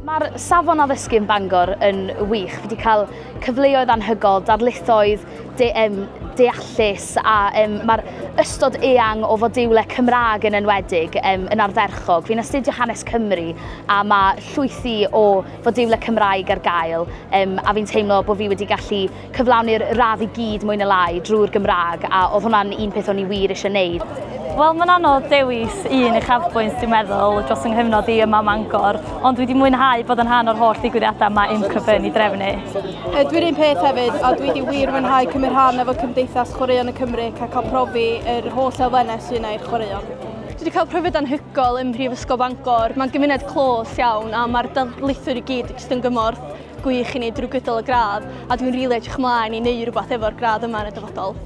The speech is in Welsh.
Mae'r safon addysgu yn Bangor yn wych. Fi wedi cael cyfleoedd anhygoel, darlithoedd de, um, deallus a um, mae'r ystod eang o fodiwlau Cymraeg yn enwedig um, yn ardderchog. Fi'n astudio hanes Cymru a mae llwythi o fodiwlau Cymraeg ar gael um, a fi'n teimlo bod fi wedi gallu cyflawni'r radd i gyd mwy na lai drwy'r Gymraeg a oedd hwnna'n un peth o'n i wir eisiau neud. Wel, mae'n anodd dewis un uchafbwynt dwi'n meddwl dros yng nghyfnod i yma Mangor, ond dwi wedi mwynhau bod yn rhan o'r holl ddigwyddiadau mae UMCB yn ei drefnu. Dwi'n un peth hefyd, a dwi wedi wir mwynhau cymryd rhan efo Cymdeithas Chwaraeon y Cymru a cael profi yr holl elfennau sy'n yna i'r chwaraeon. Dwi wedi cael profiad anhygoel ym Mhrifysgol Bangor. Mae'n gymuned clos iawn a mae'r darlithwyr i gyd jyst yn gymorth gwych i ni drwy gydol y gradd a dwi'n rili edrych ymlaen i wneud rhywbeth efo'r gradd yma yn y dyfodol.